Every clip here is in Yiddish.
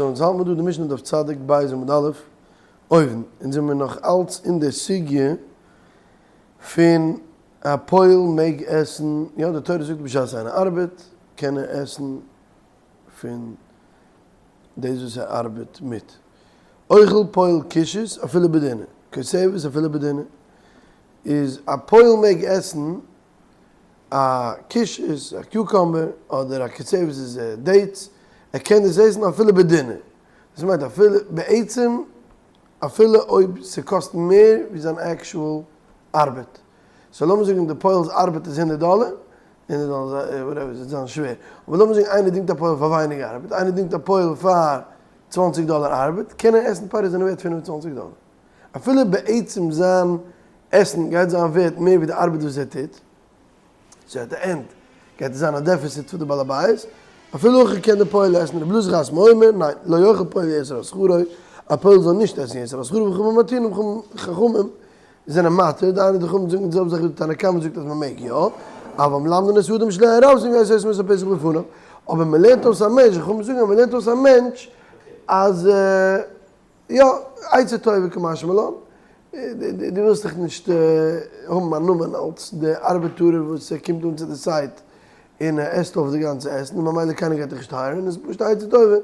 סאו אונז האלט מיר דא די משנה דף צדיק בית עמוד א' אויבן, אונז זעמיר נאך אלץ אין די סוגיא פון א פועל מעג עסן, יא די תורה זאגט בשעת איינער ארבעט קען ער עסן פון דאס וואס ער ארבעט מיט, אוכל פועל קישות אפילו בדינר, כותבת אפילו בדינר, איז א פועל מעג עסן א קישות, א cucumber, אדער א קצבת איז dates, ער קען דאס עסן אפילו בדינר. דאס מיינט אפילו, בעצם אפילו אויב ס'קאסט מער ווי זיין actual ארבעט. so לאמיר זאגן די פועל'ס ארבעט איז הונדערט דאלער, הונדערט דאלער איז whatever, ס'וועט זיין שווער. אבער לאמיר זאגן איינער דינגט א פועל פאר ווייניג ארבעט, איינער דינגט א פועל פאר צוואנציג דאלער ארבעט, קען ער עסן פירות זענען ווערט פינף און צוואנציג דאלער. אפילו בעצם זיין עסן גייט זיין ווערט מער ווי די ארבעט וואס ער טוט, so at the end גייט עס זיין א deficit פאר די בעל הבית, אפילו הכי קען די פועל עסן, רבי אלעזר חסמא אומר, ניין, לא יאכל פועל יתר על שכרו, א פועל זאל נישט עסן יתר על שכרו, וחכמים מתירים, חכמים זענען מתיר, דהיינו די חכמים זאגן די זעלבע זאך ווי די תנא קמא זאגט אז מען מעג יא, אבל מלמדין את האדם שלא יהא רעבתן ויעשה את הפסח בפניו, אבער מען לערנט אויס א מענטש, חכמים זאגן אז מען לערנט אויס א מענטש אז. יא, עצה טובה קא משמע לן, דו ווילסט דאך נישט האבן א נאמען אלס די ארבעטארער וואס ער קומט אן צו די site און ער עסט אויף די גאנצע עסן און ממילא קיינער גייט דיך נישט hire ן, איז פשוט א עצה טובה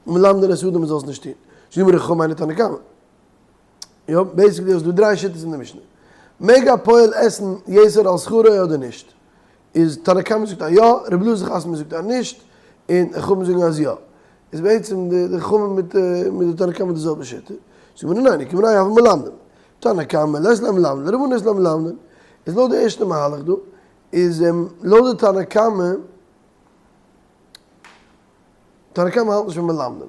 מלמדין את האדם מען זאל עס נישט טון. זאגט די גמרא חכמים היינו תנא קמא. יא, basically האסט דא דריי שיטות אין די משנה. מעג א פועל עסן יתר על שכרו אדער נישט? איז תנא קמא זאגט אז יא, רבי אלעזר חסמא זאגט אז נישט, און חכמים זאגן אז יא. איז בעצם די חכמים מיט די תנא קמא די זעלבע שיטה. זאגט מען ניין, איכא בינייהו הוו מלמדים. תנא קמא לית ליה מלמדים, לרבנן אית ליה מלמדים. איז לויט די ערשטע מהלך דא, איז לויט די תנא קמא, תנא קמא האלט נישט פון מלמדים.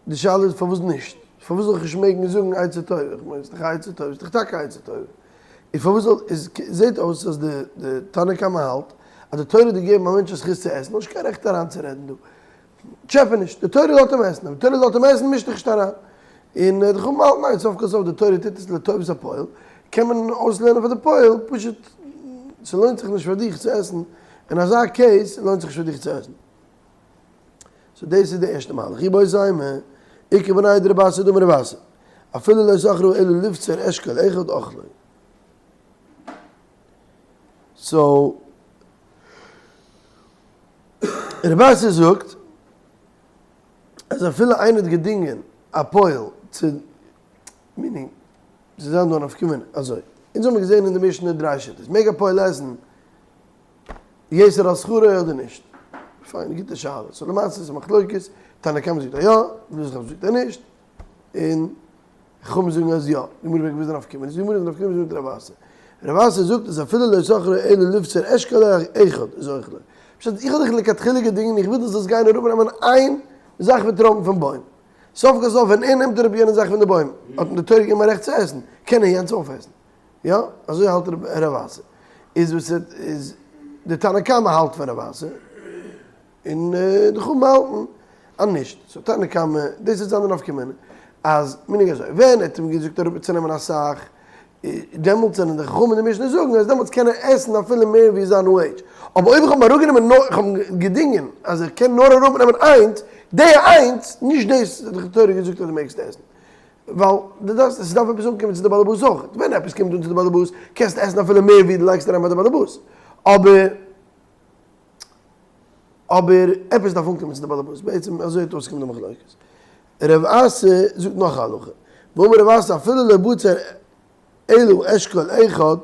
די שאלה איז פארוואס נישט? פארוואס זאל איך נישט מעגן זאגן עצה טובה? איך מיין ס'איז דאך א עצה טובה, ס'איז דאך טאקע א עצה טובה. און פארוואס זאל, איז זעט אויס אז די די תנא קמא האלט אז די תורה האט געגעבן א מענטש א זכות צו עסן, האסט נישט קיין רעכט אריינצורעדן דא. טשעפע נישט, די תורה לאזט אים עסן, אויב די תורה לאזט אים עסן מיש דיך נישט אריין. און די חכמים האלטן ניין, סוף כל סוף די תורה טוט עס לטובת הפועל, קען מען אויסלערנען פאר די פועל, פשוט ס'לוינט זיך נישט פאר דיך צו עסן, אין אזא case לוינט זיך נישט פאר דיך צו עסן. so דאס איז די ערשטע מהלך. איבעית אימא, איכא בינייהו דרב אסי דאמר רב אסי, אפילו לא שכרו אלא לבצור אשכול אחד אוכלו. so רב אסי זאגט אז אפילו איינער האט געדינגען א פועל צו, meaning, זיי זענען דא נפקא מינה, אזוי, אונז האמיר געזען אין די משנה דריי שיטות, מעג א פועל עסן יתר על שכרו אדער נישט? פיין, גוטע שאלה. so למעשה איז א מחלוקת, תנא קמא זאגט אז יא, רבי אלעזר זאגט אז נישט, און חכמים זאגן אז יא. די גמרא פרעגט וואס איז די נפקא מינה? די גמרא איז נפקא מינה מיט רב אסי. רב אסי זאגט אז אפילו לא שכרו אלא לבצור אשכול אחד איז אוכלו. פשט איך האב דיך לכתחילה געדינגען איך וויל דו זאלסט גיין אראפנעמען איין זאך פון טראמפן פון בוים. סוף כל סוף ווען ער נעמט אראפ יענע זאך פון די בוים האט אים די תורה געגעבן א רעכט צו עסן, קען ער יענץ אויפעסן. יא, אזוי האלט רב אסי. איז וואס איז די תנא קמא האלט פון רב אסי, און די חכמים האלטן אז נישט. so תנא קמא, דאס איז זיין נפקא מינה, אז מנהג אזוי, ווען ער האט אים געזאגט אראפצונעמען אסאך, דעמאלטס זענען די חכמים אין די משנה זאגן אז דעמאלטס קען ער עסן אפילו מער ווי זיין וועידזש. אבער אויב איך האב אים אראפגענומען נאר, איך האב אים געדינגען אז ער קען נאר אראפנעמען איינס, די איינס, נישט דאס האט די תורה געזאגט אז דו מעגסט עסן. ווייל דו דארפסט, עס דארף עפעס אנקומען צו די באלעבאס אויך, ווען עפעס קומט אן צו די באלעבאס קענסטו עסן אפילו מער ווי דו לייגסט אריין ביי די באלעבאס, אבער אבער עפעס דארף אנקומען צו די באלעבאס, בעצם אזוי האט אויסגעקומען די מחלוקת. רב אסי זאגט נאך א הלכה, ואמר רב אסי אפילו לא בצר אלא אשכול אחד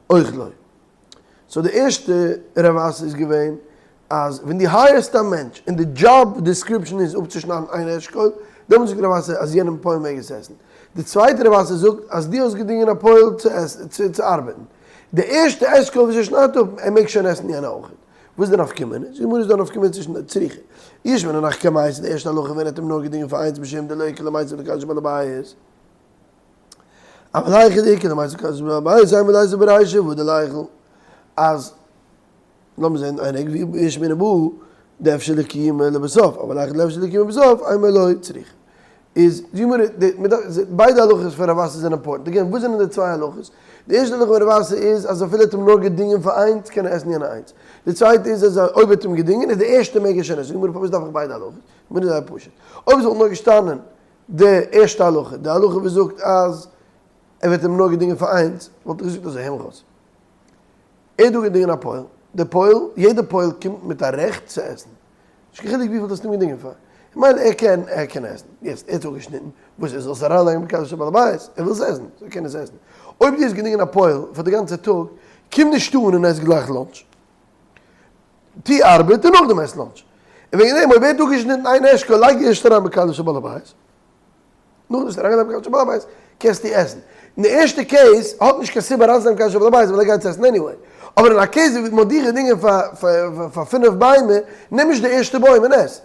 אוכלו. so די ערשטע רב אסי איז געווען אז ווען דו hire סט א מענטש און די job description איז אפצושניידן איין אשכול, דעמאלטס זאגט רב אסי אז יענעם פועל מעג עס עסן. די צווייטע רב אסי זאגט אז דו האסט געדינגען א פועל צו ארבעטן. די ערשטע אשכול וואס ער שניידט אפ, ער מעג שוין עסן יענע אויכעט. וואס איז די נפקא מינה? זאגט די גמרא איז דא א נפקא מינה צווישן די צריכא. אי אשמעינן הך קמייתא די ערשטע הלכה ווען ער האט אים נאר געדינגען פאר איינס משום דלא איכא למיתב לקשיא בעל הבית. אבל היכא דאיכא למיתב לקשיא בעל הבית אימא ליתיב ברישא והדר ליכול אז לאמיר זען איין רגע ואי אשמעינן בהא דאפשר לקיומא לבסוף אבל היכא דלא אפשר לקיומא לבסוף אימא לא צריכא איז די גמרא ביידע הלכות פון רב אסי זענען important again וואס זענען די צוויי הלכות? די ערשטע הלכה פון רב אסי איז אז אפילו ער האט אים נאר געדינגען פאר איינס קען ער עסן יענע איינס. די צווייטע איז אז אויב ער האט אים געדינגען איז די ערשטע מעג ער שוין עסן. זאגט די גמרא פארוואס דארף איך ביידע הלכות? די גמרא איז זייער פשוט. אויב עס וואלט נאר געשטאנען די ערשטע הלכה, די הלכה וואס זאגט אז ער וועט אים נאר געדינגען פאר איינס, וואלט איך געזאגט אזוי, הער מיך אויס. ער האט דא געדינגען א פועל, די פועל, יעדע פועל קומט מיט א רעכט צו עסן. נישט קיין חילוק וויפיל דו האסט אים געדינגען פאר. ממילא ער קען, ער קען עסן. יעצט, ער האט אפגעשניטן, וואס ער זאל עס אריינלייגן בכליו של בעל הבית, ער וויל עס עסן, סאו קען ער עס עסן. אויב דו האסט געדינגען א פועל פאר די גאנצע טאג, קום נישט אן און עס גלייך lunch. טו ארבעט און נאכדעם עס lunch. און וועגן דעם אויב ער האט אפגעשניטן איין אשכול, לייג ערשט אריין בכליו של בעל הבית. נאכדעם וואס אריינגעלייגט בכליו של בעל הבית קענסטו עסן. אין די ערשטע case האט נישט קיין סיבה אריינצולייגן בכליו של בעל הבית ווייל ער גייט עס עסן anyway. אבער אין א case ווי מ'האט דיך געדינגען פאר פינף ביימער, נעם נישט די ערשטע בוים און עס.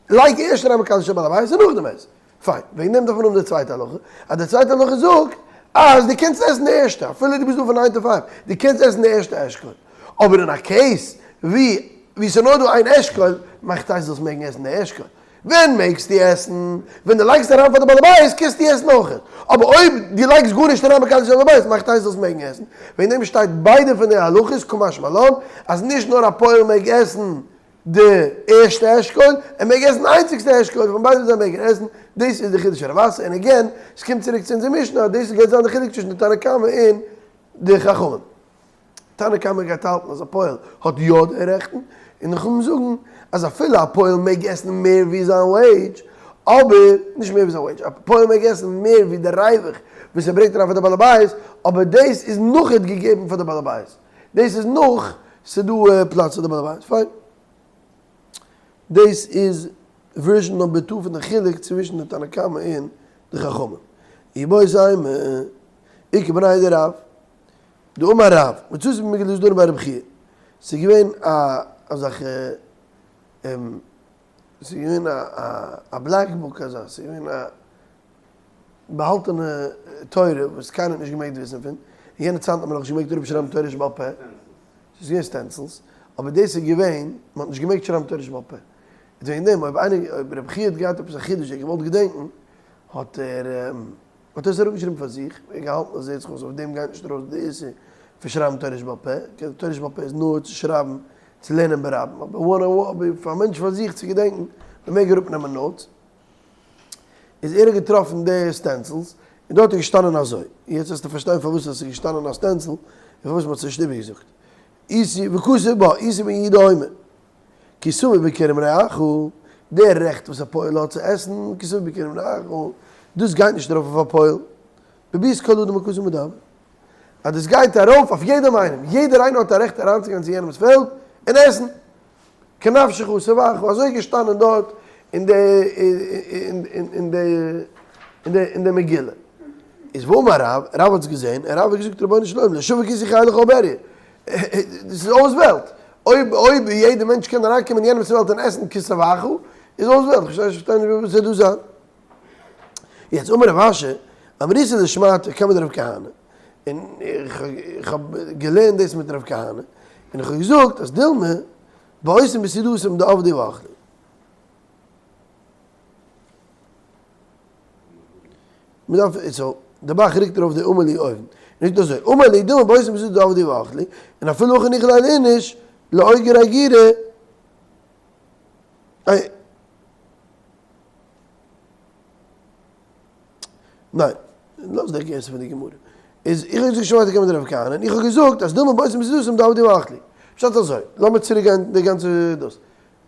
לייג ערשט אריין בכליו של בעל הבית און נאכדעם עס. פיין. וועגן דעם דארף מען האבן די צווייטע הלכה. אז די צווייטע הלכה זאגט אז דו קענסט עסן די ערשטע אפילו דו ביסט דא פון nine to five. דו קענסט עסן די ערשטע אשכול. אבער אין א case ווי ווי ס'איז נאר דא איין אשכול, מאכט אייז זאלסט מעגן עסן די אשכול. ווען מעגסטו עסן? ווען דו לייגסט אריין פאר די בעל הבית קענסטו עסן אויכעט. אבער אויב דו לייגסט גארנישט אריין בכליו של בעל הבית מאכט אייז זאלסט מעגן עסן. וועגן דעם שטייט ביידע פון די הלכות קא משמע לן אז נישט נאר א פועל מעג עסן די ערשטע אשכול, ער מעג עסן די איינציגסטע אשכול, פון ביידע זיי מעג ער עסן, דאס איז די חידוש הרב אסי, און again, עס קומט צוריק צו אונזער משנה אז דאס גייט זיין די חילוק צווישן די תנא קמא און די חכמים. תנא קמא גייט האלטן אז א פועל האט יא די רעכטן, און די חכמים זאגן אז אפילו א פועל מעג עסן מער ווי זיין וועידזש, אבער, נישט מער ווי זיין וועידזש, א פועל מעג עסן מער ווי די ריווח וואס ער ברענגט אריין פאר די בעל הבית, אבער דאס איז נאכעט געגעבן פאר די בעל הבית, דאס איז נאך ס'דא פלאץ פאר די בעל הבית, פיין. דאס איז version number two פון די חילוק צווישן די תנא קמא און די חכמים. איבעית אימא, איכא בינייהו דרב. דאמר רב, מצאתי במגילת זדון ביי רב חייא, ס'איז געווען א אזעלכע ס'איז געווען א black book אזא, ס'איז געווען א באהאלטענע תורה וואס קיינער האט נישט געמעגט וויסן פון, אין יענע צייטן האט מען נאכנישט געמעגט אראפשרייבן תורה שבעל פה, ס'איז געווען stencils, אבער דאס איז געווען, מען האט נישט געמעגט שרייבן תורה שבעל פה, איז וועגן דעם אויב איינער, אויב רב חייא האט געהאט עפעס א חידוש ער האט געוואלט געדענקן, האט ער. האט ער עס אראפגעשריבן פאר זיך, און געהאלטן אז זעהט זיך אויס אויף דעם גייט נישט ארויס די איסור פון שרייבן תורה שבעל פה, כי תורה שבעל פה איז נאר צו שרייבן צו לערנען ברבים, אבער one on one, אבער פאר א מענטש פאר זיך צו געדענקן, מען מעג אראפנעמען notes, איז ער האט געטראפן די stencils, און דארט איז געשטאנען אזוי, יעצט וועסטו פארשטיין פארוואס עס איז געשטאנען א stencil, און פארוואס מען האט עס נישט איבערגעזאגט. איסי וכתוב בה, איסי בן יהודה אומר. כי תבוא בכרם רעך, דער רעכט וואס א פועל האט צו עסן, כי תבוא בכרם רעך, דאס גייט נישט ארויף אויף א פועל, בביאת כל אדם הכתוב מדבר, אז דאס גייט ארויף אויף יעדעם איינעם, יעדער איינער האט א רעכט אריינצוגיין צו יענעמ'ס פעלד און עסן, כנפשך שבעך, אזוי איז געשטאנען דארט אין די אין די אין די מגילה. איז ואמר רב, רב האט עס געזען, און רב האט געזאגט רבונו של עולם, לשווק איז זיך לכל בריה, דאס איז אויס וועלט, אויב אויב יעדע מענטש קען אריינקומען אין יענעמס וועלט און עסן כי שבעך, איז אויס וועלט, כ'פארשטיי נישט וואס זאל דא זיין. יעצט אמר רב אשי, אמריתא לשמעתא קמיה דרב כהנא, און איך האב געלערנט דאס מיט רב כהנא, און איך האב געזאגט אז דילמא בעושים בסעודתם דעבדי ואכלי. מ'דארף סאו די ב"ח רוקט ארויף די אמר לי אויבן, נישט אזוי, אמר לי דילמא בעושים בסעודתם דעבדי ואכלי, און אפילו הכי ניחא ליה לאיניש לאוגר אגירה, ניין, לאז די גירסא פון די גמרא. איז איך האב געזאגט שמעתי קמיה דרב כהנא, און איך האב געזאגט אז דילמא בעושים בסעודתם דעבדי ואכלי. פשט אזוי, לאמיר צוריק גיין די גאנצע דאס.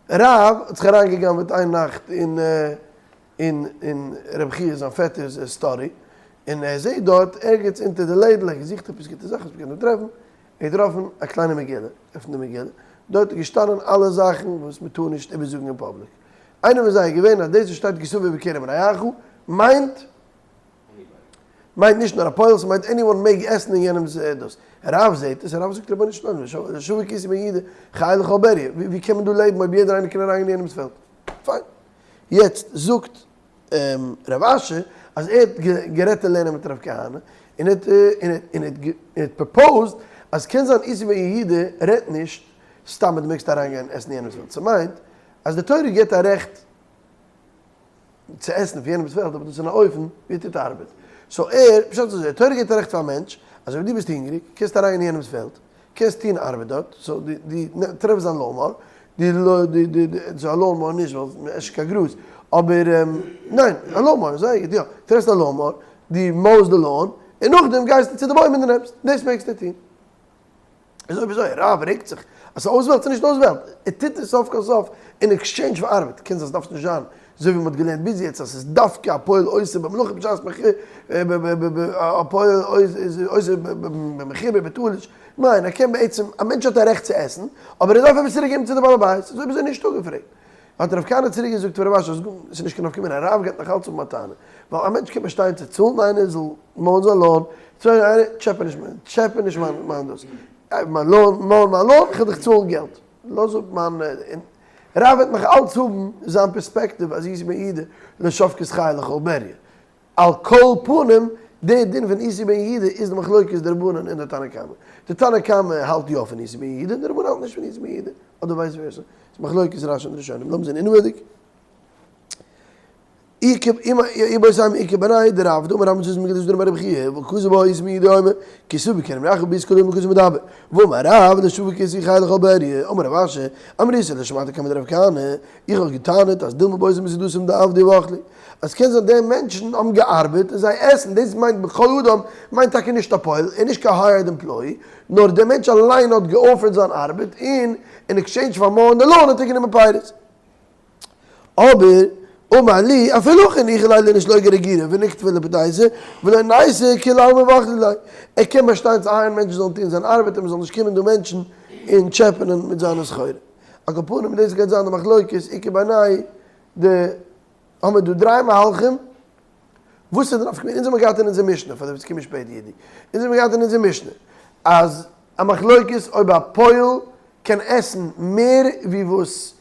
רב האט זיך אריינגעגנבעט איין נאכט אין אין אין רבי חייא זיין פעטער'ס study, און ער זעט דארט ערגעץ אונטער די לעדל, ער האט געזוכט עפעס גוטע זאכן וואס מ'קען דא טרעפן, ער האט געטראפן א קליינע מגילה, עפנט די מגילה, דארט איז געשטאנען אלע זאכן וואס מ'טאר נישט איבערזאגן אין public. איינער פון זיי איז געווען אז דאס וואס שטייט כי תבוא בכרם רעך מיינט מיינט נישט נאר א פועל, ס'מיינט anyone מעג עסן אין יענעמ'ס דאס. רב זעט עס, רב זאגט רבונו של עולם, לשווק איסי בן יהודה חי לכל בריה, ווי קען מען דא לעבן אויב יעדער איינער קען אריינגיין אין יענעמ'ס פעלד? פיין. יעצט זאגט רב אשי אז ער האט גערעדט אין לערנען מיט רב כהנא, און ער האט proposed אז קען זיין איסי בן יהודה רעדט נישט סתם אז דו מעגסט אריינגיין עסן אין יענעמ'ס פעלד, ס'מיינט אז די תורה גיבט א רעכט צו עסן פון יענעמ'ס פעלד, אבער דאס איז אין א אופן ווי ער טוט ארבעט. so ער, פשט איז אזוי, די תורה גיבט א רעכט פאר א מענטש. אז אויב דו ביסט הונגעריג, קענסטו אריינגיין אין יענעמ'ס פעלד, קענסט טון ארבעט דארט, so דו טרעפסט זיין lawn mower, די so א lawn mower נישט ווייל מען עסט נישט קיין גראז, אבער ניין, א lawn mower, זייער גוט, יא, טרעפסט א lawn mower, דו mow סט די lawn, און נאכדעם גייסטו צו די בוים און דו נעמסט, דאס מעגסטו טון. איז אויב אזוי, רב רעגט זיך אז ס'איז אויסוועלט, ס'איז נישט אויסוועלט, ער טוט עס סוף כל סוף אין exchange פאר ארבעט, קען זיין ס'דארף נישט זיין אזוי ווי מ'האט געלערנט ביז יעצט אז ס'איז דווקא א פועל עושה במלאכה בשעת מכירה, א פועל עושה במכירה בתלוש, ניין ער קען בעצם, א מענטש האט א רעכט צו עסן, אבער ער דארף עפעס צוריק געבן צו די בעל הבית, איז אויב אזוי נישט אפגעפרעגט. האט רב כהנא צוריק געזאגט פאר רב אשי אז ס'איז נישט קיין נפקא מינה, רב גייט נאך אלץ האבן א טענה, ווייל א מענטש קען באשטיין צו צאלן איינער זאל mow ען זיין lawn, צאלן איינער, טשעפע נישט מיין, טשעפע נישט מיין מיין דאס, מיין lawn, mow ן מיין lawn, איך וועל דיך צאלן געלט, לאז אפ מיין, און רב וועט נאך אלץ האבן זיין פערספעקטיוו אז איסי בן יהודה לא שבקת חיי לכל בריה, על כל פנים, די דין פון איסי בן יהודה איז די מחלוקת די רבנן און די תנא קמא. די תנא קמא האלט יא פון איסי בן יהודה און די רבנן האלטן נישט פון איסי בן יהודה, אדער vice versa. ס'איז מחלוקת רש"י און ראשונים. לאמיר זען אינעווייניג. איבעית אימא איכא בינייהו דרב דאמר רב מצוות מקדש דרמר רבי חייא וכתב בה איסי בן יהודה אומר כי סבור כרבי נחמן ביז קודם וכתב מדבר ואמר רב לא שפך כיסוי חי לכל בריה אמר רב אשי אמריתא לא שמעתא קמיה דרב כהנא איך האב געטענה'ט אז דילמא באותן בסעודתם דעבדי ואכלי, אז קען זיין די מענטשן האבן געארבעט און זיי עסן, דאס מיינט בכל אדם מיינט טאקע נישט א פועל און נישט קיין hired employee, נאר דער מענטש אליין האט גע offer ט זיין ארבעט און אין exchange פאר mow ן די lawn האט ער גענומען פירות. אבער אמר לי אפילו הכי ניחא ליה לאיניש לא גרגירי ונקטפיה לפתייתא ולא ניתי כולי עלמא ואכלי ליה, ער קען באשטיין צו hire ן מענטשן זאלן טון זיין ארבעט און מען זאל נישט קומען דא מענטשן און טשעפענען מיט זיינע סחורה. על כל פנים דאס גייט זיין די מחלוקת איכא בינייהו די האמיר דא דריי מהלכים וואס איז די נפקא מינה אונז האמיר געהאט אין אונזער משנה פאר די וואס קומען שפעט ידי אונז האמיר געהאט אין אונזער משנה אז א מחלוקת אויב א פועל קען עסן מער ווי וואס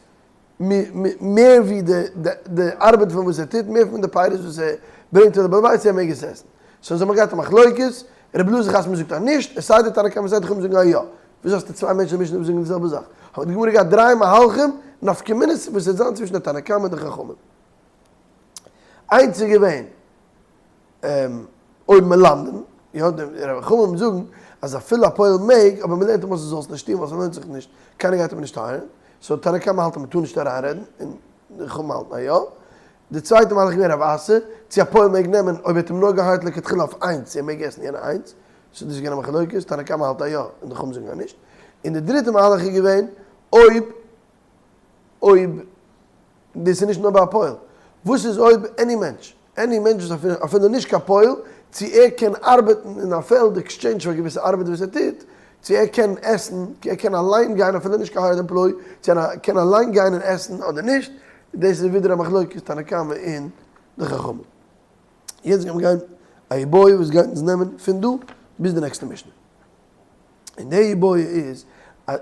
מער ווי די די ארבעט פון וואס ער טוט מער פון די פירות וואס ער ברענגט פאר די בעל הבית צו ער מעג עס עסן so אונז האמיר געהאט א מחלוקת רבי אלעזר חסמא זאגט אז נישט עס סיי די תנא קמא סיי די חכמים זאגן אז יא. וויאזוי האסטו צוויי מענטשן אין משנה וואס זאגן די זעלבע זאך? האט די גמרא געהאט דריי מהלכים, נפקא מינות וואס וועט זיין צווישן די תנא קמא און די חכמים. איינס איז געווען אויב מלמדין, יא די חכמים זאגן אז אפילו א פועל מעג, אבער מ'לערנט אים אויס ער זאל עס נישט טון ווייל ס'לוינט זיך נישט, קיינער גייט אים נישט hire ן, so תנא קמא האלט אז מ'טאר נישט אריינרעדן, און די חכמים האלטן אז יא. די צווייטע מהלך איז געווען רב אסי, צו א פועל מעג נעמען אויב ער האט אים נאר גע hire ט לכתחילה אויף איינס, צו ער מעג עסן יענע איינס, ס'איז דאס געווען א מחלוקת, תנא קמא האלט אז יא, און די חכמים זאגן אז נישט. און די דריטע מהלך איז געווען, אויב, אויב, דאס איז נישט נאר ביי א פועל, וואס איז אויב any מענטש, any מענטש וואס אפילו, אפילו נישט קיין פועל, צו ער קען ארבעטן אין א פעלד exchange פאר געוויסע ארבעט וואס ער טוט, צו ער קען עסן, ער קען אליין גיין אפילו נישט קיין hired employee, צו ער קען אליין גיין און עסן אדער נישט, דאס איז ווידער א מחלוקת תנא קמא און די חכמים. יעצט גיימיר גיין א איבעיא וואס גייט אונז נעמען פון דא ביז די נעקסטע משנה. און די איבעיא איז א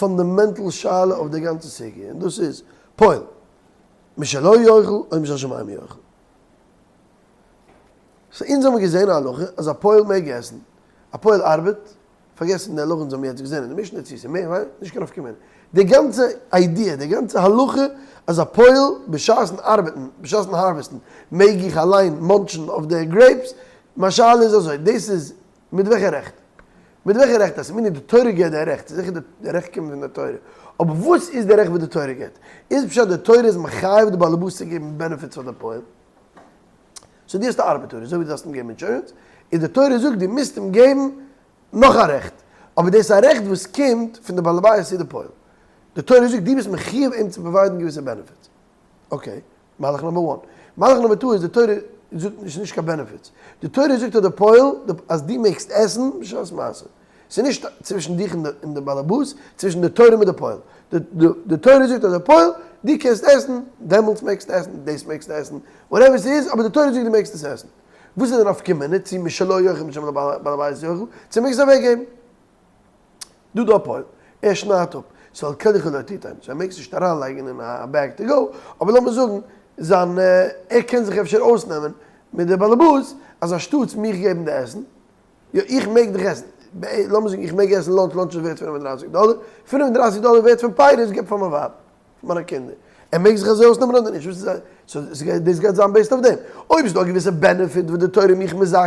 fundamental שאלה אויף די גאנצע סוגיא, און דאס איז, פועל, משלו יאכל או משל שמים יאכל. so אונז האבן געזען א הלכה אז א פועל מעג עסן, א פועל ארבעט, פארגעסן די הלכה אונז האבן יעצט געזען אין די משנה צו ס'איז מער ווייניגער, נישט קיין נפקא מינה. די גאנצע idea, די גאנצע הלכה אז א פועל בשעת'ן ארבעטן, בשעת'ן harvest ן, מעג איך אליין munch ן אויף די grapes, מיין שאלה איז אזוי, דאס איז מיט וועלכע רעכט? מיט וועלכע רעכט? אז ס'מיינט די תורה געבט די רעכט, ס'איז זיכער די רעכט קומט פון די תורה, אבער וואס איז די רעכט וואס די תורה געבט? איז פשט די תורה איז מחייב די בעלעבאס צו געבן benefits פאר די פועל? so דו האסט א ארבעטאר, אזוי ווי דו דארפסט אים געבן אינשורענס, און די תורה זאגט דו מוזט אים געבן נאך א רעכט, אבער דאס איז א רעכט וואס קומט פון די בעל הבית צו די פועל. די תורה זאגט דו ביסט מחיוב אים צו provide ן געוויסע benefits. okay, מהלך number one. מהלך number two איז די תורה זאגט נישט נישט קיין benefits. די תורה זאגט אז די פועל אז דו מעגסט עסן בשעת מעשה. ס'איז נישט צווישן דיך און די באלעבאס, צווישן די תורה מיט די פועל. די תורה זאגט אז די פועל, דו קענסט עסן, דעמאלטס מעגסטו עסן, דאס מעגסטו עסן, whatever ס'איז, אבער די תורה זאגט דו מעגסט עס עסן. וואס איז די נפקא מינה צו משלו יאכל משל בעל הבית יאכל, צו מעגסט אוועק געבן. דא דא א פועל, ער שניידט אפ, ס'זאל קעליכע לא תיתן, so ער מעג עס נישט אריינלייגן אין א bag to go, אבער לאמיר זאגן זיין, ער קען זיך אפשר אויסנעמען מיט די באלעבאס אז אנשטאטס מיך געבן די עסן, יא איך מעג דאך עסן, לאמיר זאגן איך מעג עסן lunch, lunch איז ווערט 35 דאלער, 35 דאלער ווערט פון פירות געב פאר מיין ווייב. פאר מיינע קינדער, ער מעג זיך אזוי אויסנעמען אדער נישט? וואס איז סאו דאס גייט זיין based אויף דעם. אויב איז דא א געוויסע benefit וואס די תורה מיך מזכה,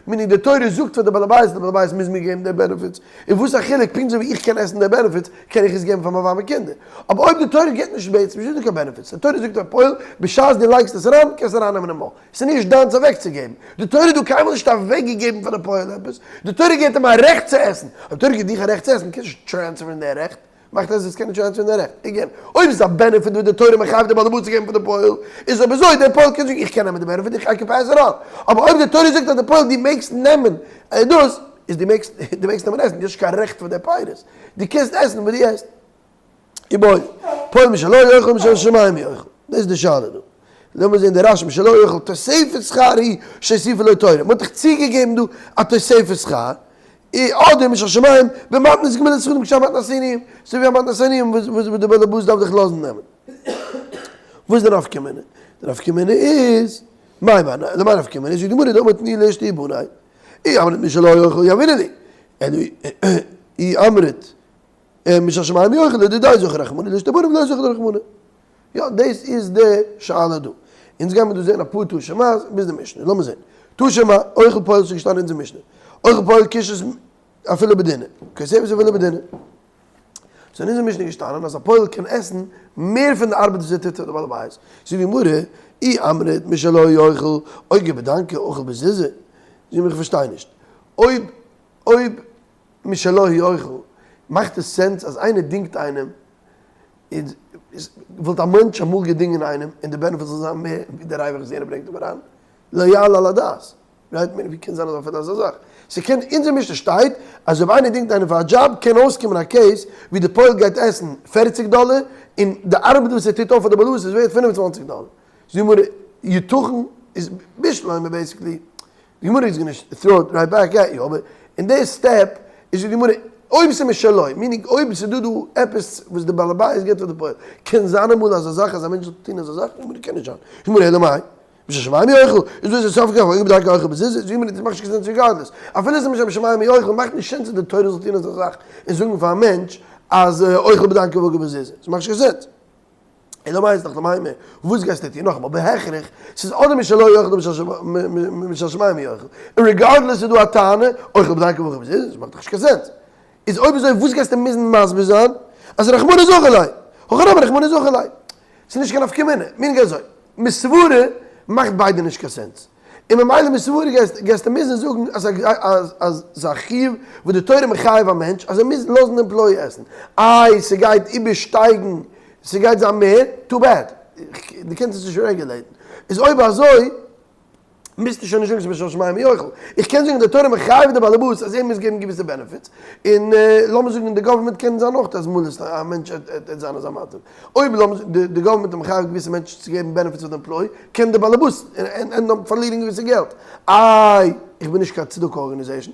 meaning די תורה זאגט פאר די בעל הבית, די בעל הבית מוז מיר געבן די benefits, און וואס א חילוק, פונקט אזוי ווי איך קען עסן די benefits, קען איך עס געבן פאר מיין ווייב און קינדער. אבער אויב די תורה גיבט נישט בעצם נישט דא קיין benefits, די תורה זאגט פאר פועל, בשעת דו לייגסט עס אריין, קענסטו ארייננעמען אין מויל. ס'איז נישט דיינס אוועקצוגעבן. די תורה האט דא קיינמאל נישט אוועקגעגעבן פאר די פועל עפעס. די תורה געבט אים א רעכט צו עסן. אויב די תורה גיבט דיך א רעכט צו עסן, קענסטו נישט transfer ן די רעכט. מאכט אז עס קען נישט transfer ן די רעכט. Again, אויב איז עס א benefit וואס די תורה מחייב די בעל הבית צו געבן פאר די פועל, איז אויב אזוי, דער פועל קען זאגן איך קען נעמען די benefit, איך קען pass it on. אבער אויב די תורה זאגט אז די פועל דו מעגסט נעמען דאס, איז דו מעגסט, דו מעגסט נעמען עסן, דו האסט נישט קיין רעכט פאר די פירות. דו קענסט עסן וואס דו עסט. איבעיא, פועל משלו יאכל משל שמים יאכל. דאס איז די שאלה דא. לאמיר זען די רש"י משלו יאכל תוספת שכר היא שהוסיפה לו תורה. מ'האט דאך צוגעגעבן דא א תוספת שכר. אדער משל שמים במתנת גמילת זכותים כשאר מתנת עניים. אזוי ווי א מתנת עניים וואס די בעל הבית דארף דיך לאזן נעמען. וואס איז די נפקא מינה? די נפקא מינה איז, מאי ביי למאי נפקא מינה? זאגט די גמרא דאמר תני לאשתי ובני. אי אמרת משלו יאכל יהבינן ליה. אי אמרת משל שמים יאכל לדידיה זכי רחמנא לאשתו ובניו לא זכי רחמנא. יא דאס איז די שאלה דא. אונז גיימיר דא זען אפאר תא שמע'ס ביז די משנה. לאמיר זען. תא שמע, אוכל פועל ס'איז געשטאנען אין אונזער משנה. אוכל פועל קישת אפילו בדינר. כותבת אפילו בדינר. ס'איז אין אונזער משנה געשטאנען אז א פועל קען עסן מער פון די ארבעט וואס ער טוט פאר די בעל הבית. זאגט די גמרא, אי אמרת משלו יאכל, אוגר בדנקא אוכל בזוזא. זאג מיר איך פארשטיי נישט. אויב אויב משלו יאכל, מאכט עס sense אז איינער דינגט איינעם, איז וואלט א מענטש אמאל געדינגען איינעם און די benefit זאל זיין מער ווי די ריווח וואס יענער ברענגט אים אריין? לא יעלה על הדעת. Right? ווי קען זיין אפילו אזא זאך? ס'קען, אונזער משנה שטייט אז אויב איינער דינגט איינעם פאר א דזשאב קען אויסקומען א case ווי די פועל גייט עסן 40 דאלער און די ארבעט וואס ער טוט אויף פאר די בעלות איז ווערט 25 דאלער. זאגט די גמרא, יתכן איז בשלמא basically די גמרא איז gonna throw it right back at you, אבער אין די step איז די גמרא, אויב ס'איז משלו, meaning אויב ס'איז דא דא עפעס וואס די בעל הבית געבט פאר די פועל, קען זיין אמאל אזא זאך אז א מענטש זאל טון אזא זאך? די גמרא קען נישט זיין. די גמרא אלא מאי, משל שמים יאכל, איז דאס די סוף כף, אויב דרכו אוכל בזיז, איז די גמרא דאס מאכט נישט קיין sense regardless. אפילו ס'איז משל שמים יאכל, מאכט נישט sense אז די תורה זאל טון אזא זאך און זאגן פאר א מענטש אז אוכל בדנקא ואוכל בזיז, ס'מאכט נישט קיין sense. אלא מאי איז דאך למימר, וואס גייסטו טון? נאכאמאל, בהכרח, ס'איז אדער משלו יאכל אדער משל שמים יאכל, און regardless איז דא א טענה, אוכל בדנקא ואוכל בזיז, עס מאכט דאך נישט קיין sense. איז אויב אזוי וואס גייסטו מוזן מסביר זיין? אז רחמנא זכי ליה, הכא נמי רחמנא זכי ליה. ס'איז נישט קיין נפקא מינה, meaning אזוי, מסברה מאכט ביידע נישט קיין sense. און ממילא מסברא גייסטו מוזן זאגן אז אז ס'איז א חיוב וואס די תורה מחייב א מענטש אז ער מוז לאזן employee עסן, איי ס'גייט איבערשטייגן ס'גייט זיין מער, too bad, דו קענסט עס נישט regulate ן, איז אויב אזוי מוזטו שוין נישט זאגן ס'איז משל שמים יאכל, איך קען זאגן די תורה מחייב די באלעבאס אז ער מוז געבן געוויסע benefits, און לאמיר זאגן די גאווערמענט קען זיין אויך אז מאל א מענטש וועט זיין אזא מצב. אויב לאמיר זאגן די גאווערמענט איז מחייב געוויסע מענטשן צו געבן benefits פאר די employee, קען די באלעבאס end up פארלירן געוויסע געלט. איי, איך בין נישט קיין צדקה organization,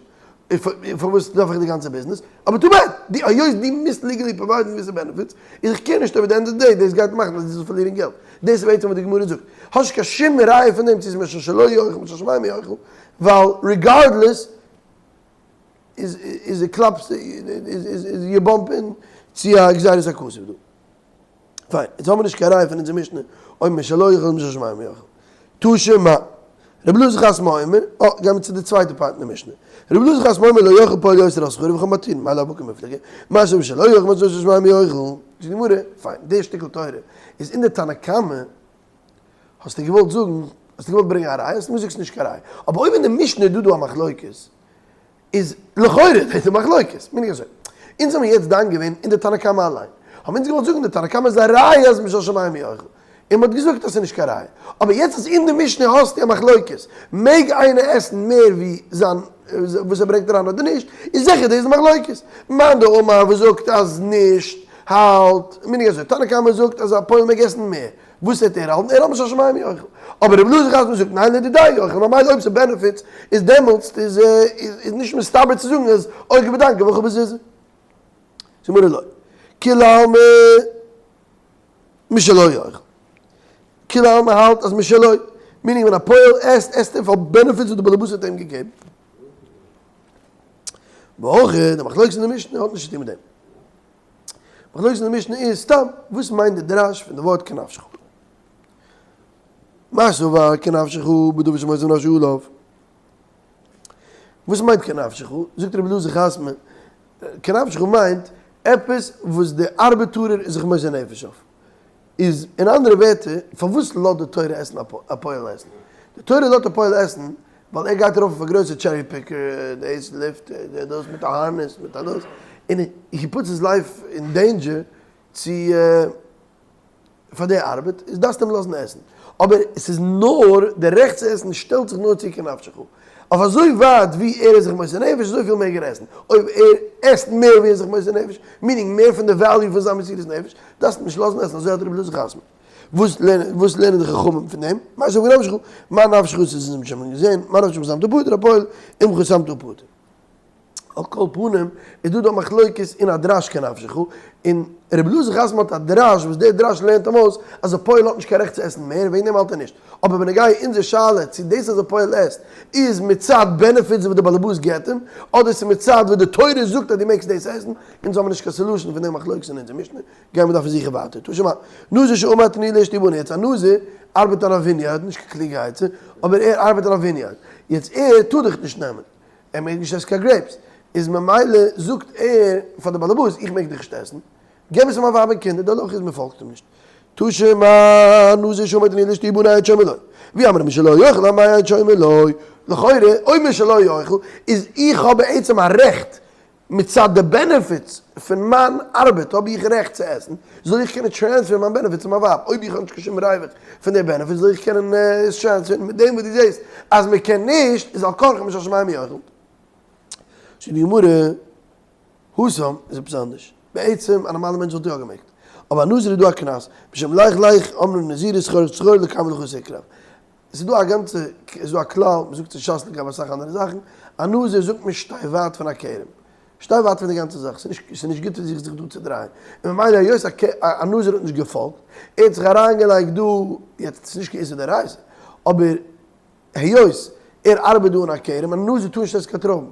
פארוואס דארף איך די גאנצע ביזנעס? אבער too bad, די היות דו מוזט legally provide ן געוויסע benefits, איז איך care נישט אויב at the end of the day דאס גייט מאכן אז דו זאלסט פארלירן געלט. דאס איז בעצם וואס די גמרא זאגט. האסט נישט קיין שום ראיה פון דעם צו ס'איז משל שלו יאכל משל שמים יאכל, ווייל regardless איז איז די קלאפס איז איז you bump in צו א גזירת הכתוב דא. פיין, יעצט האבן מיר נישט קיין ראיה פון אונזער משנה אויב משלו יאכל משל שמים יאכל. תא שמע. רבי אלעזר חסמא אומר, אה, גיימיר צו די צווייטע part אין די משנה. רבי אלעזר חסמא אומר לא יאכל פועל יותר על שכרו וחכמים מתירין, מאי לאו בהא קמיפלגי, מה שמשלו יאכל מה שמשל שמים יאכל. זאגט די גמרא, פיין, די שטיקל תורה איז אין די תנא קמא, האסטו געוואלט זאגן, האסטו געוואלט ברענגען א ראיה, האסטו מיר זאגסט נישט קיין ראיה. אבער אויב אין די משנה איז דא דא א מחלוקת, איז לכאורה דאס די מחלוקת, מיין איך אזוי. אונז האבן יעצט דן געווען אין די תנא קמא אליין. האבן אונז געוואלט זאגן די תנא קמא איז א ראיה אז משל שמים יאכל. און מ'האט געזאגט אז ס'איז נישט קיין ראיה. אבער יעצט אז אין די משנה האסטו א מחלוקת, מעג איינער עסן מער ווי זיין וואס ער ברענגט אריין אדער נישט, איז זיכער דאס די מחלוקת. מאן דאמר וואס זאגט אז נישט, האלט, מיין איך אזוי, תנא קמא זאגט אז א פועל מעג עסן מער. וואס וועט ער האלטן? ער האלט משל שמים יאכל. אבער רבי אלעזר חסמא זאגט ניין לדידיה יאכל, ממילא אויב ס'איז benefits איז דעמאלטס איז איז נישט מסתבר צו זאגן אז אוגר בדנקא ואוכל בזוזא. זאגט גמרא לא. כולי עלמא משלו יאכל. כולי עלמא האלט אז משלו, meaning ווען א פועל עסט, עסט ער פאר benefits וואס די בעלעבאס האט אים געגעבן. והכא, די מחלוקת אין די משנה האט נישט צו טון מיט דעם. מחלוקת אין די משנה איז סתם וואס מיינט די דרש פון די ווארט כנפשך. מר סבר כנפשך בדבר שמוסר נפשו עליו. וואס מיינט כנפשך? זאגט רבי אלעזר חסמא, כנפשך מיינט עפעס וואס די ארבעטארער איז זיך מוסר נפש אויף. איז אין אנדערע ווערטער, פארוואס לאזט די תורה עסן א פועל עסן? די תורה לאזט א פועל עסן ווייל ער גייט ארויף אויף א גרויסע cherry picker, דאס לופט, דאס מיט א harness, מיט א דאס, און he puts his life in danger צו פאר די ארבעט, איז דארפסטו אים לאזן עסן. אבער עס איז נאר, די רעכט צו עסן שטעלט זיך נאר צו כנפשך. אויף אזוי ווייט ווי ער איז זיך מוסר נפש, אזויפיל מעג ער עסן. אויב ער עסט מער ווי ער איז זיך מוסר נפש, meaning מער פון די value פון זיין מסירות נפש, דארפסטו נישט לאזן עסן, אזוי האלט רבי אלעזר חסמא. וואס לערנען וואס לערנען די חכמים פון דעם? מה שאין כן נפשך, מה נפשך עס איז שוין געזען, מה נפשך שמת פטור הפועל, עמך שמת פטור. על כל פנים איז דא דא מחלוקת אין א דרש כנפשך, און רבי אלעזר חסמא האט א דרש וואס דער דרש לערנט אים אויס אז א פועל האט נישט קיין רעכט צו עסן מער וועגן דעם האלט ער נישט, אבער בנוגע אונזער שאלה צו דאס אז א פועל עסט איז מצד benefits וואס די באלעבאס געבט אים, אדער ס'איז מצד וואס די תורה זאגט אז דו מעגסט דאס עסן, אונז האבן נישט קיין solution פון די מחלוקת אין אונזער משנה, גייען מיר דארפן זוכן ווייטער. תא שמע, נזיר שאמר תנו לאשתי ובני, יעצט א נזיר ארבעט אין א vineyard, נישט קיין קלוגע עצה, אבער ער ארבעט אין א vineyard, יעצט ער טאר דאך נישט נעמען, ער מעג נישט עסן קיין grapes, איז ממילא זאגט ער פאר די באלעבאס איך מעג דיך נישט עסן, געב עס פאר מיין ווייב און קינדער, די הלכה איז מען פאלגט אים נישט. תא שמע נזיר שאמר תנו לאשתי ובני אין שומעין לו, ואי אמרת משלו יאכל אמאי אין שומעין לו, לכאורה אויב משלו יאכל איז איך האב בעצם א רעכט מצד די benefits פון מיין ארבעט האב איך רעכט צו עסן, זאל איך קענען transfer ן מיין benefits צו מיין ווייב, אויב איך האב נישט קיין שום ריווח פון די benefits זאל איך קענען עס transfer ן, מיט דעם וואס דו זעסט אז מען קען נישט איז על כרחך משל שמים יאכל. זאגט די גמרא, התם איז עפעס אנדערש, בעצם א נארמאלע מענטש וואלט יא געמעגט, אבער א נזיר איז דא א קנס, בשם לך לך אמרו נזירות סחור סחור לקמן לך תקרב, עס איז דא א גאנצע, עס איז דא א כלל, מען זאגט אין שס לגבי אסאך אנדערע זאכן, א נזיר זאגט מען שטיי ווייט פון א כרם, שטיי ווייט פון די גאנצע זאך, ס'איז נישט, ס'איז נישט גוט פאר זיך זיך דא צו דרייען, און ממילא היות א נזיר האט נישט געפאלגט, ער האט זיך אריינגעלייגט דא, יעצט ס'איז נישט קיין איסור דאורייתא, אבער היות ער ארבעט דא אין א כרם, א נזיר טאר נישט עסן קיין טרויבן,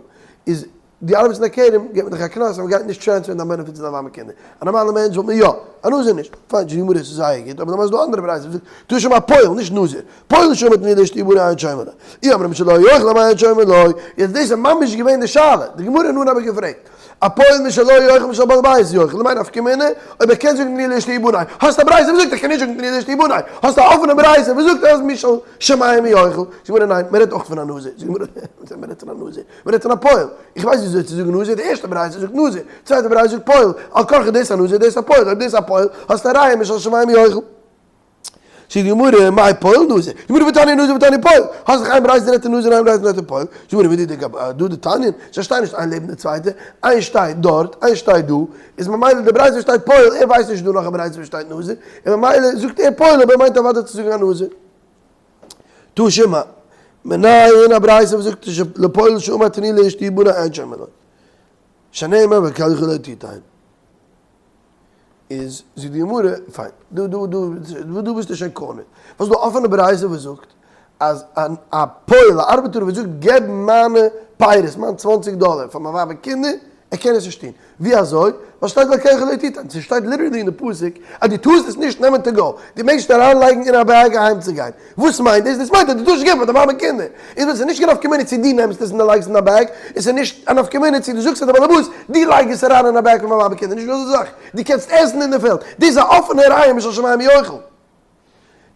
איז דו ארבעטסט אין א כרם, געבט מען דיך א קנס אז מען גייט נישט transfer ן דיין benefits צו דיין ווייב און קינדער. א נארמאלע מענטש וואלט מען יא, א נזיר נישט. פיין, די גמרא איז זייער גוט, אבער למעשה איז דא אנדערע ברייתא וואס זאגט, תא שמע פועל, נישט נזיר. פועל שאמר תנו לאשתי ובני אין שומעין לו. אי אמרת משלו יאכל אמאי אין שומעין לו. יעצט דאס איז ממש געווען די שאלה. די גמרא אין אנהייב האט געפרעגט, א פועל משלו יאכל משל בעל הבית יאכל, למאי נפקא מינה אויב ער קען זאגן תנו לאשתי ובני? האסט א ברייתא וואס זאגט ער קען נישט זאגן תנו לאשתי ובני? האסט א אפענע ברייתא וואס זאגט אז משל שמים יאכל? זאגט די גמרא ניין, מען רעדט אויך פון א נזיר. זאגט די גמרא, מען רעדט פון א נזיר? מען רעדט פון א פועל. איך ווייס נישט וויאזוי צו זאגן נזיר, די ערשטע ברייתא זאגט נזיר, צווייטע ברייתא זאגט פועל, על כרחך דאס א נזיר דאס א פועל, אויב דאס א פועל האסטו א ראיה משל שמים יאכל. זאגט די גמרא, מאי פועל נזיר? די גמרא והתניא נזיר והתניא פועל, האסט דאך איין ברייתא רעדט פון נזיר און איין ברייתא רעדט פון פועל, זאגט די גמרא ודי דא דתניא, זיי שטייען נישט איין לעבן די צווייטע, איינס שטייט דארט, איינס שטייט דא, איז ממילא די ברייתא וואס שטייט פועל, ער ווייסט נישט דא נאך א ברייתא וואס שטייט נזיר, און ממילא זאגט ער פועל אבער ער מיינט אוודאי צו זאגן א נזיר. תא שמע, מנין א ברייתא וואס זאגט לפועל שאמר תנו לאשתי ובני אין שומעין לו, שנאמר ואל קרחה לא תתן. איז זאגט די גמרא, פיין, דא דא דא דא ביסטו שוין קונה. וואס איז דא אפענע ברייתא וואס זאגט אז א פועל, א ארבעטער וואס זאגט געב מיינע פירות, מיין צוואנציג דאלער פאר מיין ווייב און קינדער, ער קען עס נישט טון. ווי אזוי? ווייל שטייט ואל קרחה לא תתן, ס'שטייט literally אין די פסוק אז דו טארסט עס נישט נעמען to go, דו מעגסט נישט אריינלייגן אין א bag אהיימצוגיין. וואס מיינט דאס? דאס מיינט אז דו טארסט נישט געבן פאר די מאמע און קינדער. איז ווען ס'איז נישט קיין נפקא מינה צו דו נעמסט עס און דו לייגסט אין א bag, און ס'איז נישט א נפקא מינה צו דו זאגסט פאר די באלעבאס, דו לייג עס אריין אין א bag פאר מיין ווייב און קינדער, נישט דא אזא זאך. דו קענסט עסן אין די פעלד. דאס איז א אפענע ראיה משל שמים יאכל.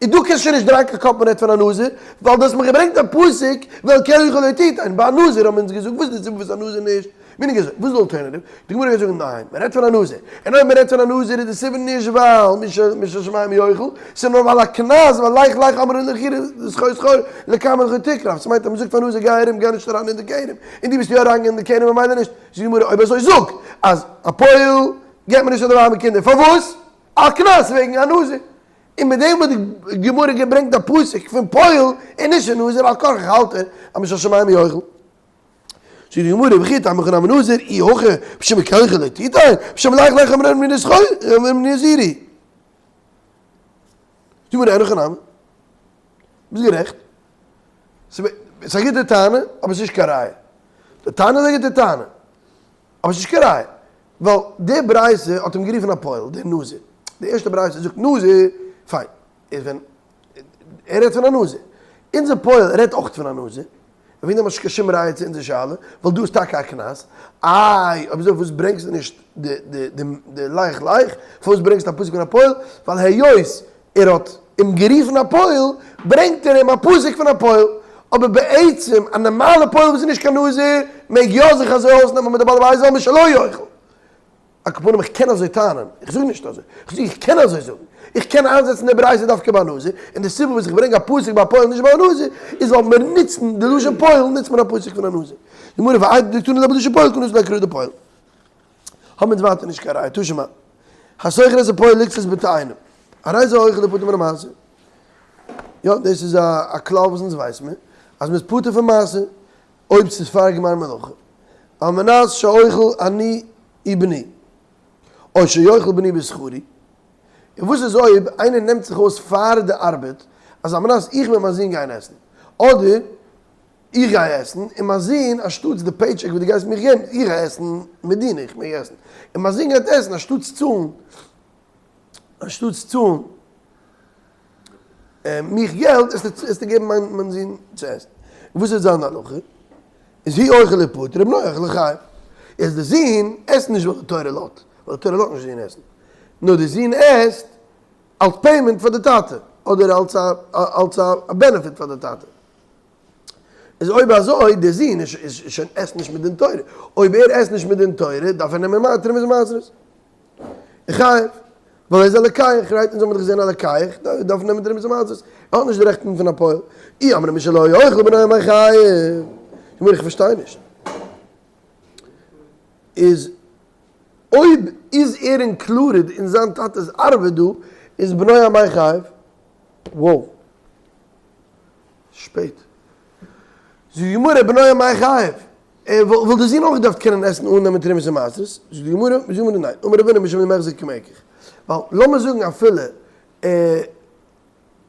און דו קענסט שוין נישט דרייען קיין קאפ מ'רעדט פון א נזיר, ווייל דו האסט מיך געברענגט א פסוק ואל קרחה לא תתן, ביי א נזיר האבן אונז געזאגט וואס איז די סיבה וואס א נזיר נישט, מיר האבן געזאגט וואס איז די alternative, די גמרא גייט זאגן ניין, מ'רעדט פון א נזיר, און אויב מ'רעדט פון א נזיר איז די סיבה נישט ווייל משל שמים יאכל, ס'איז נאר ווייל א קנס ווייל לך לך אמרו לכירה סחור סחור לקמן לך תקרב, ס'מיינט אז מ'זאגט פאר נזיר גיי ארום גיי נישט אריין אין די כרם, און דו ביסט יא אריינגעגאנגען אין די כרם ממילא נישט, זאגט די גמרא אויב אזוי זאג אז א פועל געבט מען נישט פאר די ווייב און קינדער, פארוואס? א קנס וועגן א נזיר. און מיט דעם האט די גמרא געברענגט א פסוק פון פועל און נישט פון נזיר, על כרחך האלט ער אז משל שמים יאכל. זאגט די גמרא וכי תימא הכא נמי נזיר אי הכי משום קרחה לא תתן, משום לך לך אמרינהו נזירי. זאגט די גמרא אין הכי נמי. ביסט גערעכט. ס'איז א גוטע טענה, אבער ס'איז נישט קיין ראיה. די טענה איז א גוטע טענה, אבער ס'איז נישט קיין ראיה. ווייל די ברייתא האט אים גערופן א פועל, דער נזיר. די ערשטע ברייתא זאגט נזיר, פיין. איז ווען ער רעדט פון א נזיר. אונזער פועל רעדט אויך פון א נזיר. וועגן דעם האט נישט קיין שום ראיה צו אונזער שאלה, ווייל דא איז טאקע א קנס. איי, אויב אזוי פארוואס ברענגסטו נישט די די די לך לך? פארוואס ברענגסטו א פסוק פון א פועל? ווייל היות ער האט אים גערופן א פועל, ברענגט ער אים א פסוק פון א פועל. אבער בעצם א נארמאלע פועל וואס איז נישט קיין נזיר, מעג יא זיך אזוי אויסנעמען מיט די בעל הבית זאל משלו יאכל. על כל פנים איך קען אזוי טענה'ן, איך זאג נישט אזוי, איך זאג איך קען אזוי זאגן, איך קען איינזעצן די ברייתא דווקא ביי נזיר, און די סיבה וואס איך ברענג א פסוק ביי פועל נישט ביי נזיר, איז ווייל מיר נוצן די לשון פועל נוצט מען א פסוק פון א נזיר. די גמרא ואיידי דקתני לה בלשון פועל קנס לה קרא דפועל. האבן אונז ווייטער נישט קיין ראיה, תא שמע. השוכר את הפועל לקצוץ בתאנה. הרי זה אוכל ופטור מן המעשר. יא, דאס איז א כלל וואס אונז ווייסן מיר, אז מ'איז פטור פון מעשר אויב ס'איז פאר גמר מלאכה. על מנת שאוכל אני ובני, או שיאכל בני בשכרי, און וואס איז אויב איינער נעמט זיך אויס פאר די ארבעט אז על מנת איך מיט מיין זון גייען עסן, אדער איך גיי עסן און מיין זון אנשטאטס די paycheck וואס דו גייסט מיך געבן, איך גיי עסן מיט דיר, איך מעג עסן, און מיין זון גייט עסן אנשטאטס צאלן, אנשטאטס צאלן מיך געלט, עסטו געבן מיין זון צו עסן. וואס איז זיין הלכה? איז הוא אוכל ופטור ובנו אוכל וחייב. איז די זון עסט נישט ווייל די תורה לאזט, ווייל די תורה לאזט נישט די זון עסן. נאר די זון עסט אלס payment פאר די טאטע, אדער אלס א אלס א benefit פאר די טאטע. איז אויב אזוי די זון איז שוין עסט נישט מדין תורה. אויב ער עסט נישט מדין תורה דארף ער נעמען תרומות ומעשרות. חייב, ווייל ער איז א לוקח, right? אונז האבן דאך געזען א לוקח דארף נעמען תרומות ומעשרות, ער האט נישט די רעכטן פון א פועל. אי אמרת משלו יאכל ובנו אמאי חייב. גמרא איך פארשטיי נישט. איז אויב איז ער included אין זיין טאטע'ס ארבעט דא, איז בנו אמאי חייב? וואו. שפעט. זאגט די גמרא בנו אמאי חייב. ער וואלט די זון אויך געדארפט קענען עסן אן נעמען תרומות און מעשרות, זאגט די גמרא, זאגט די גמרא ניין, אמר רב הונא משום דמיחזי כמקח, ווייל לאמיר זאגן אפילו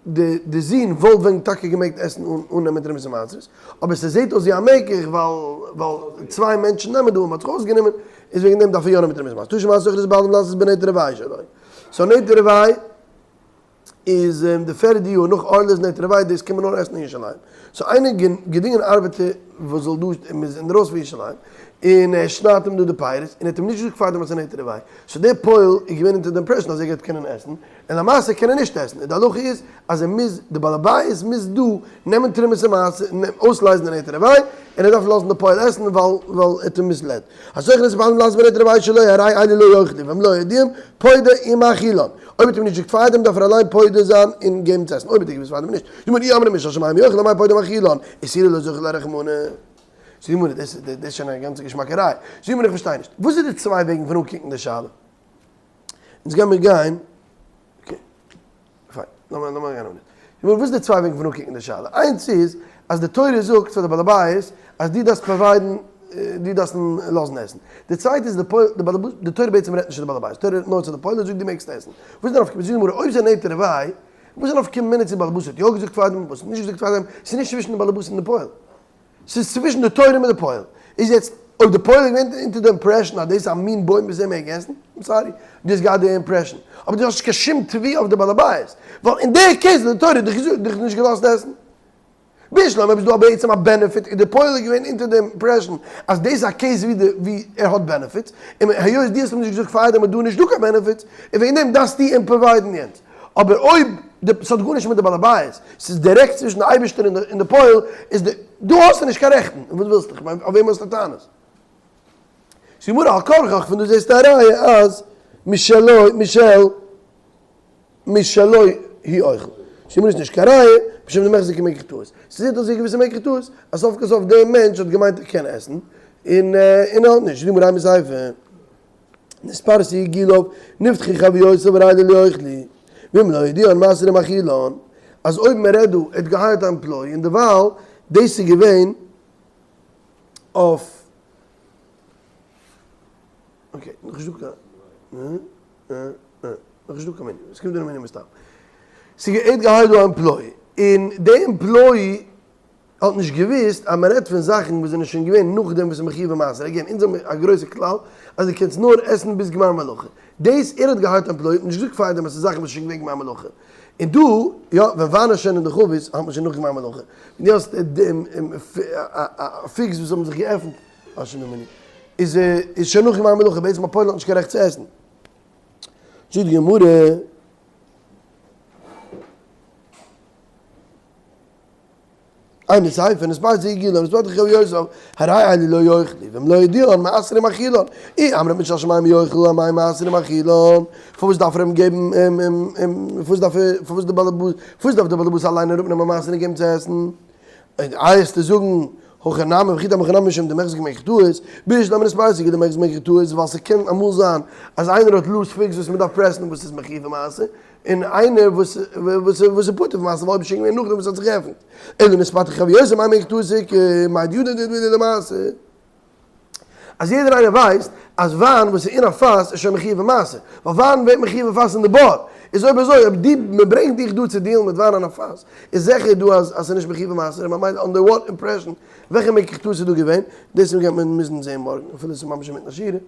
די די זון וואלט ווען טאקע געמעגט עסן אן נעמען תרומות און מעשרות, אבער ס'זעט אויס ווי א מקח ווייל ווייל צוויי מענטשן נעמען דא און מ'האט זיך אויסגענומען, איז וועגן דעם דארף ער יא נעמען תרומות און מעשרות. תא שמע השוכר את הבעלים לעשות בנטע רבעי שלו, so נטע רבעי איז די פערדע יאר נאך ערלה איז נטע רבעי דאס קען מען נאר עסן אין ירושלים so איינער געדינגען ארבעטער וואס זאל דא און מ'איז אינדרויסן פון ירושלים און ער שניידט אים דא די פירות און ער האט אים נישט געזאגט פארדעם אז ס'איז נטע רבעי so דער פועל איז געווען אונטער די impression אז ער גייט קענען עסן און למעשה קען ער נישט עסן און די הלכה איז אז ער מוז די בעל הבית מוז דא נעמען תרומות און מעשר און אויסלייזן די נטע רבעי און ער דארף לאזן די פועל עסן ווייל ווייל ער האט אים misled. השוכר את הבעלים לעשות בנטע רבעי שלו הרי אלו לא יאכלו ואם לא הודיעם פודה ומאכילן. אויב האט אים נישט געזאגט פארדעם דארף ער אליין פודה זיין און געבן צו עסן אויב האט ער געוואוסט פארדעם נישט. זאגט מיר אי אמרת משל שמים יאכלו אמאי פודה ומאכילן איסורא לא זכה ליה רחמנא. זאגט מיר דאס איז שוין א גאנצע געשמאקע ראיה. זאגט מיר איך פארשטיי נישט. וואס איז די צוויי וועגן פון אנקוקן די שאלה? אונז גיימיר גיין. okay. פיין, לאמיר לאמיר גיין א מינוט. נו, וואס איז די צוויי וועגן פון אנקוקן די שאלה? איינס איז, אז די תורה זאגט פאר די בעל הבית אז דו דארפסט provide ן, דו דארפסט אים לאזן עסן. די צווייטע איז די פועל, די בעל הבית, די תורה בעצם רעדט נישט צו די בעל הבית, די תורה רעדט נאר צו די פועל און זאגט דו מעגסט עסן. וואס איז די נפקא מינה? זאגט די גמרא, אויב ס'איז נטע רבעי, וואס איז די נפקא מינה צו די בעל הבית האט יא געזאגט פאר דעם, וואס האט נישט געזאגט פאר דעם, ס'איז נישט צווישן די בעל הבית און די פועל. ס'איז צווישן די תורה מיט די פועל. איז יעצט, אויב די פועל איז געווען אונטער די impression אז דאס איז א מין בוים וואס ער מעג עסן, I'm sorry, דו האסט געהאט די impression. אבער דו האסט נישט קיין שום תביעה אויף די בעל הבית. ווייל אין די case האט די תורה דיך געזאגט, דיך נישט געלאזט עסן. בשלמא אויב איז דא בעצם א benefit איז די פועל איז געווען אונטער די impression אז דאס איז א case ווי די ווי ער האט benefits, און היות דו האסט אים נישט געזאגט פארדעם איז דא נישט דא קיין benefits, און וועגן דעם דארפסטו אים provide ן יענץ. אבער אויב די, ס'האט גארנישט מיט די בעל הבית, ס'איז דירעקט צווישן די אייבערשטער און די פועל, איז די, דא האסטו נישט קיין רעכטן, און וואס ווילסטו, כ'מיין אויף וועם האסטו טענות? ס'איז גמרא על כרחך, פון דא זעסטו א ראיה אז משלו, משל, משלו הוא אוכל. ס'איז גמרא איז נישט קיין ראיה, משום דמיחזי כמקח טעות. ס'זעט אויס ווי א געוויסע מקח טעות, אז סוף כל סוף דער מענטש האט געמיינט ער קען עסן, און און ער האט נישט, זאגט די גמרא מסייפא. נתפרסו עיגוליו נפתחו חביותיו הרי אלו לא יאכלו, ואם לא הודיען מעשר ומאכילן, אז אויב מען רעדט דא ער האט גע hire ט א employee און דערווייל דאס איז געווען אויף okay נאכנישט דא קיין נאכנישט דא קיין מנין עס קומט דא מנין מסתם ס'איז ער האט גע hire ט דא א employee און די employee. האט נישט געוואוסט אז מען רעדט פון זאכן וואס זענען שוין געווען נאכדעם וואס איז מחויב במעשר, again, אונז האבן א גרויסע כלל אז דו קענסט נאר עסן ביז גמר מלאכה, דאס ער האט געהאט employed האט נישט געזאגט פארדעם אז ס'איז זאכן וואס איז שוין געווען גמר מלאכה, און דא, יא, ווען וויין איז שוין אין די חבית האלט מען שוין נאך גמר מלאכה, ווען דו האסט figs וואס האבן זיך געעפנט, אה שוין דא מינוט, איז איז שוין נאך גמר מלאכה, בעצם א פועל האט נישט קיין רעכט צו עסן. זאגט די גמרא. איין סייפן איז פאר זיי גילן, עס וועט איך יוסף, הרי אלי לא יאכלי, ווען לא ידיען מעשר עם אכילן, אי אמרת משל שמים יאכל המים מעשר עם אכילן, פארוואס דארף ער אים געבן, פארוואס דארף ער, פארוואס די באלעבאס, פארוואס דארף די באלעבאס אליין אראפנעמען מעשר און געבן צו עסן? איי וועסטו זאגן, הכא נמי וכי תימא הכא נמי משום דמיחזי כמקח טעות, בשלמא נתפרסו דמיחזי כמקח טעות, ווייל ס'קען אמאל זיין אז איינער האט loose figs וואס מ'דארף פרעסן וואס איז מחויב במעשר, און איינער וואס וואס איז פטור פון מעשר ווייל אויב איז שוין געווען נאכדעם וואס האט זיך געעפנט, אלא נתפתח רבי יוסי מאי מקח טעות איכא, מאי דידן דידן למעשר. אז יעדער איינער ווייסט אז וויין וואס איז אין א פאס איז שוין מחויב במעשר, ווייל וויין ווערט מחויב אין פאס אין די בור, איז אויב אזוי אויב די מען ברענגט דיך דא צו deal ן מיט וויין אין א פאס, איז זיכער דא אז אז ס'איז נישט מחויב במעשר, און ממילא under what impression וועלכע מקח טעות איז דא געווען, דאס גייט מען מוזן זעהן מארגן, אפילו ס'איז ממש אינמיטן א שיעור,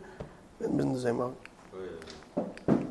וועט מען מוזן דאס זעהן מארגן.